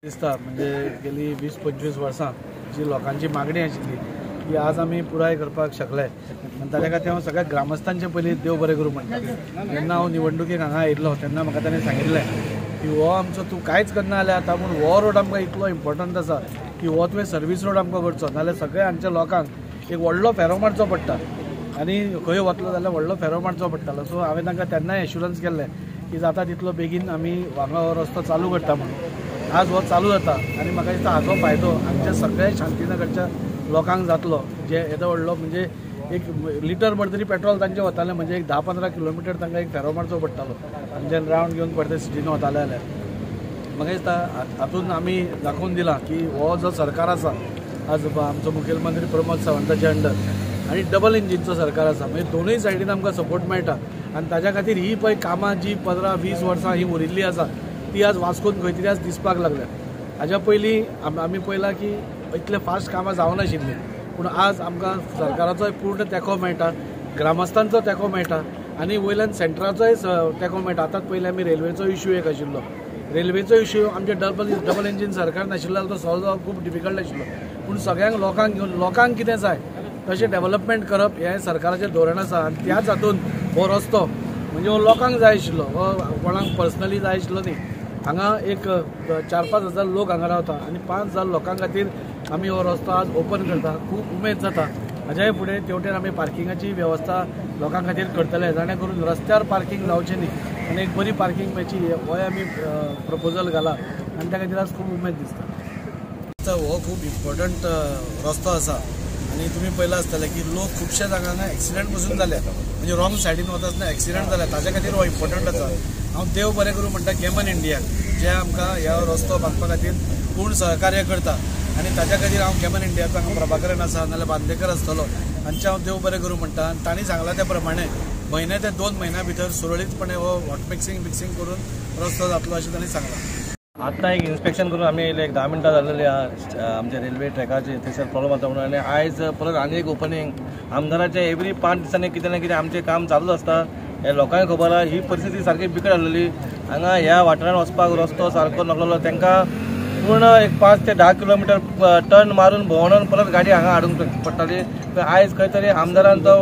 दिसता म्हणजे गेली 20-25 वर्सां जी लोकांची मागणी आशिल्ली ती आज आमी पुराय करपाक शकले आनी ताच्या खातीर हांव सगळ्या ग्रामस्थांचे पयलीं देव बरें करूं म्हणटा. जेन्ना हांव निवडणुकेक हांगा आयिल्लो तेन्ना म्हाका ताणें सांगिल्लें की हो आमचो तूं कांयच करना जाल्यार आतां पूण हो रोड आमकां इतलो इम्पॉर्टंट आसा की हो तुवें सर्वीस रोड आमकां करचो, नाजाल्यार सगळ्या हांगच्या लोकांक एक व्हडलो फेरो मारचो पडटा आनी खंय वतलो जाल्यार व्हडलो फेरो मारचो पडटालो. सो हांवें तांकां तेन्नाय एश्युरन्स केल्लें की जाता तितलो बेगीन आमी हांगा हो रस्तो चालू करता म्हणून. आज हो चालू जाता आनी म्हाका दिसता हाचो फायदो आमच्या सगळ्या शांतीनगरच्या लोकांक जातलो. जे येदो व्हडलो म्हणजे एक लिटर भर तरी पेट्रोल तांचें वतालें, म्हणजे एक 10-15 किलोमिटर तांकां एक फेरो मारचो पडटालो आमच्यान रावंड घेवन परते सिटीन वताले जाल्यार. म्हाका दिसता हातून आमी दाखोवन दिलां की हो जो सरकार आसा आज आमचो मुखेलमंत्री प्रमोद सावंताच्या अंडर आनी डबल इंजिनचो सरकार आसा, म्हणजे दोनूय सायडीन आमकां सपोर्ट मेळटा आनी ताच्या खातीर ही पळय कामां जी 15-20 वर्सां ही उरिल्ली आसा ती आज वास्कोन खंय तरी आज दिसपाक लागल्या. हाज्या पयलीं आमी पळयलां की इतले फास्ट कामां जावनाशिल्लीं, पूण आज आमकां सरकाराचोय पूर्ण तेंको मेळटा, ग्रामस्थांचो तेंको मेळटा आनी वयल्यान सेंट्राचोय तेंको मेळटा. आतांच पयलीं आमी रेल्वेचो इश्यू एक आशिल्लो, रेल्वेचो इश्यू आमचे डबल इंजीन सरकार नाशिल्लो जाल्यार तो सॉल्व जावप खूब डिफिकल्ट आशिल्लो, पूण सगळ्यांक लोकांक घेवन लोकांक कितें जाय तशें डेवलपमेंट करप हें सरकाराचें धोरण आसा आनी त्याच हातून हो रस्तो म्हणजे हो लोकांक जाय आशिल्लो, हो कोणाक पर्सनली जाय आशिल्लो न्ही. हांगा एक 4-5 हजार लोक हांगा रावता आनी 5,000 लोकां खातीर आमी हो रस्तो आज ओपन करता. खूब उमेद जाता. हाज्याय फुडें तेवटेन आमी पार्किंगाची वेवस्था लोकां खातीर करतले, जाणे करून रस्त्यार पार्किंग जावचें न्ही आनी एक बरी पार्किंग मेळची होय आमी प्रपोजल घाला आनी त्या खातीर आज खूब उमेद दिसता. हो खूब इम्पॉर्टंट रस्तो आसा आनी तुमी पळयलां आसतलें की लोक खुबश्या जागांनी एक्सिडंट पसून जाले, म्हणजे रॉंग सायडीन वता आसतना एक्सिडंट जाले, ताच्या खातीर हो इम्पॉर्टंट आसा. हांव देव बरें करूं म्हणटा गेमन इंडियाक जे आमकां ह्या रस्तो बांदपा खातीर पूर्ण सहकार्य करता आनी ताच्या खातीर हांव गेमन इंडियाचो हांगा प्रभाकरन आसा नाजाल्यार बांदेकर आसतलो हांचें हांव देव बरें करूं म्हणटा. आनी तांणी सांगलां त्या प्रमाणे म्हयने ते 2 म्हयन्या भितर सुरळीतपणे हो हॉटमिक्सिंग बिक्सिंग करून रस्तो जातलो अशें तांणी सांगलां. आतां एक इन्स्पेक्शन करून आमी येयले, एक 10 मिनटां जाल्लेली आहा आमच्या रेल्वे ट्रॅकाचे थंयसर प्रॉब्लम जाता म्हणून. आनी आयज परत आनी एक ओपनींग आमदाराचें एवरी 5 दिसांनी कितें ना कितें आमचें काम चालूच आसता. हे लोकांक खबर आहा ही परिस्थिती सारकी बिकट आसलेली हांगा ह्या वाठारान वचपाक रस्तो सारको नासलेलो, तांकां पूर्ण एक 5 ते 10 किलोमिटर टर्न मारून भोंवणून परत गाडी हांगा हाडूंक पडटाली. आयज खंय तरी आमदारान तो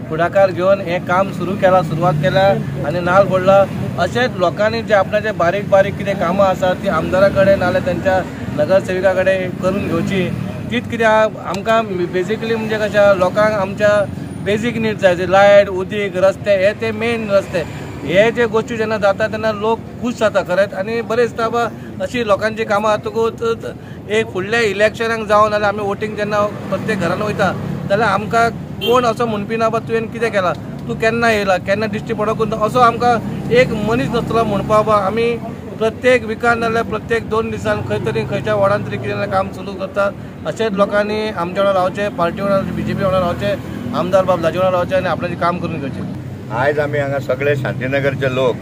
फुडाकार घेवन हें काम सुरू केलां, सुरवात केल्या आनी नाल फोडला. अशेंच लोकांनी जे आपणाचे बारीक बारीक कितें कामां आसात ती आमदारा कडेन नाजाल्यार तेंच्या नगरसेविका कडेन करून घेवची. तीच कितें आमकां बेजिकली म्हणजे कशें लोकांक आमच्या बेजीक नीड जाय, लायट, उदीक, रस्ते, हे ते मेन रस्ते, हे जे गोश्टी जेन्ना जाता तेन्ना लोक खूश जाता खरेंच आनी बरें दिसता बाबा अशी लोकांची कामां जातकूच एक फुडल्या इलेक्शनाक जावन नाजाल्यार आमी वोटींग जेन्ना प्रत्येक घरान वयता जाल्यार आमकां कोण असो म्हणपी ना बाबा तुवें कितें केलां, तूं केन्ना येयला, केन्ना दिश्टी पडोंक, असो आमकां एक मनीस नासतलो म्हणपा बाबा आमी प्रत्येक विकान नाजाल्यार प्रत्येक 2 दिसान खंय तरी खंयच्या वॉर्डान तरी कितें काम सुरू करतात. अशेंच लोकांनी आमच्या वांगडा रावचें, पार्टी वांगडा, बीजेपी वांगडा रावचें, आमदार बाब दाजी वांगडा रावचें आनी आपणाचें काम करून घेवचें. आयज आमी हांगा सगळे शांतीनगरचे लोक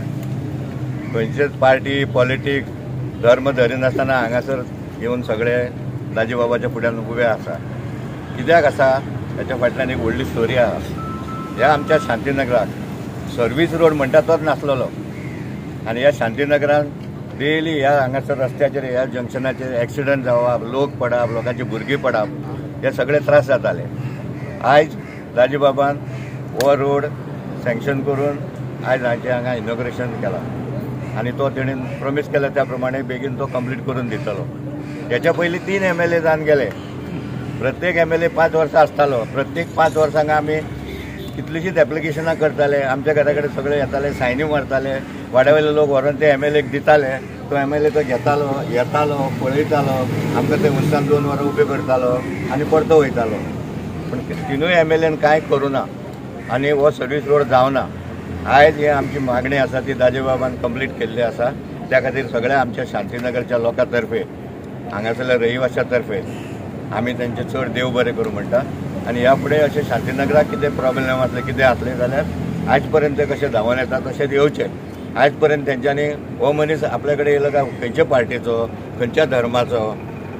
खंयचेच पार्टी पॉलिटिक्स धर्म धरिनासतना हांगासर येवन सगळे दाजी बाबाच्या फुड्यान उबे आसा. कित्याक आसा ताच्या फाटल्यान एक व्हडली स्टोरी आसा. ह्या आमच्या शांतीनगराक सर्वीस रोड म्हणटा तोच नासलेलो आनी ह्या शांतीनगरान डेली ह्या हांगासर रस्त्याचेर ह्या जंक्शनाचेर एक्सिडंट जावप, लोक पडप, लोकांची भुरगीं पडप, हे सगळे त्रास जाताले. आयज दाजी बाबान हो रोड सँक्शन करून आयज हांचे हांगा इनॉग्रेशन केलां आनी तो तेणेन प्रॉमीस केला त्या प्रमाणे बेगीन तो कंप्लीट करून दितलो. हेच्या पयलीं 3 MLA जावन गेले, प्रत्येक MLA 5 वर्सां आसतालो. प्रत्येक 5 वर्सांक आमी कितलींशींच एप्लिकेशनां करताले, आमच्या घरा कडेन सगळे येताले, सायनी मारताले, वाड्या वयले लोक व्हरोन ते MLAक दिताले, तो MLA तो घेतालो, येतालो, पळयतालो, आमकां ते उदकान 2 वरां उबे करतालो आनी परतो वयतालो. पूण 3 MLAन कांय करूं ना आनी हो सर्वीस रोड जावना. आयज ही आमची मागणी आसा ती दाजी बाबान कंप्लीट केल्ली आसा. त्या खातीर सगळ्या आमच्या शांतीनगरच्या लोकां तर्फे, हांगासरल्या रहिवाशां तर्फे आमी तेंचे चड देव बरें करूं म्हणटा. आनी ह्या फुडें अशें शांतीनगराक कितें प्रॉब्लेम आसले कितें आसलें जाल्यार आयज पर्यंत कशें धांवन येता तशेंच येवचें. आयज पर्यंत तेंच्यांनी हो मनीस आपल्या कडेन येयलो काय खंयच्या पार्टीचो, खंयच्या धर्माचो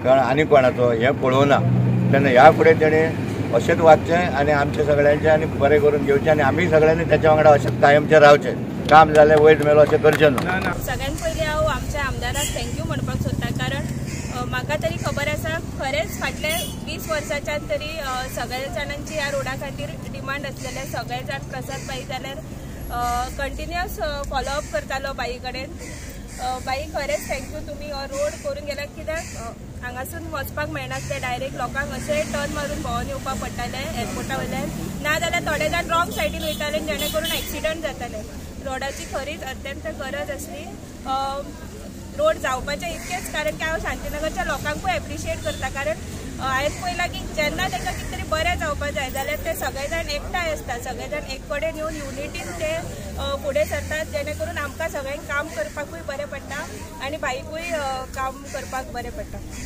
आनी कोणाचो हें पळोवना. तेन्ना ह्या फुडें तेणें अशेंच वागचें आनी आमचें सगळ्यांचें आनी बरें करून घेवचें आनी आमी सगळ्यांनी तेच्या वांगडा अशेंच कायमचें रावचें. काम जालें वयर मेलो अशें करचें न्हू. सगळ्यात पयलीं हांव आमच्या आमदाराक thank you म्हणपाक सोदता, कारण म्हाका तरी खबर आसा खरेंच फाटले 20 वर्साच्यान तरी सगळे जाणांची ह्या रोडा खातीर डिमांड आसलेले. सगळे जाण प्रसाद बाई जाल्यार कंटिन्युअस फॉलोअप करतालो बाई कडेन. बाई खरेंच thank you, तुमी हो रोड करून गेल्यार. कित्याक हांगासून वचपाक मेळनासलें, डायरेक्ट लोकांक अशें टर्न मारून भोंवन येवपाक पडटालें एअरपोर्टा वयल्यान, ना जाल्यार थोडे जाण रॉंग सायडीन वयताले जेणे करून एक्सिडंट जाताले. रोडाची खरीच अत्यंत गरज आसली. रोड जावपाचें इतकेंच कारण की हांव शांतीनगरच्या लोकांकूय एप्रिशिएट करता, कारण हांवें पळयलां की जेन्ना तांकां कितें तरी बरें जावपाक जाय जाल्यार ते सगळे जाण एकठांय आसता, सगळे जाण एक कडेन येवन युनिटीन ते फुडें सरतात, जेणे करून आमकां सगळ्यांक काम करपाकूय बरें पडटा आनी बाईकूय काम करपाक बरें पडटा.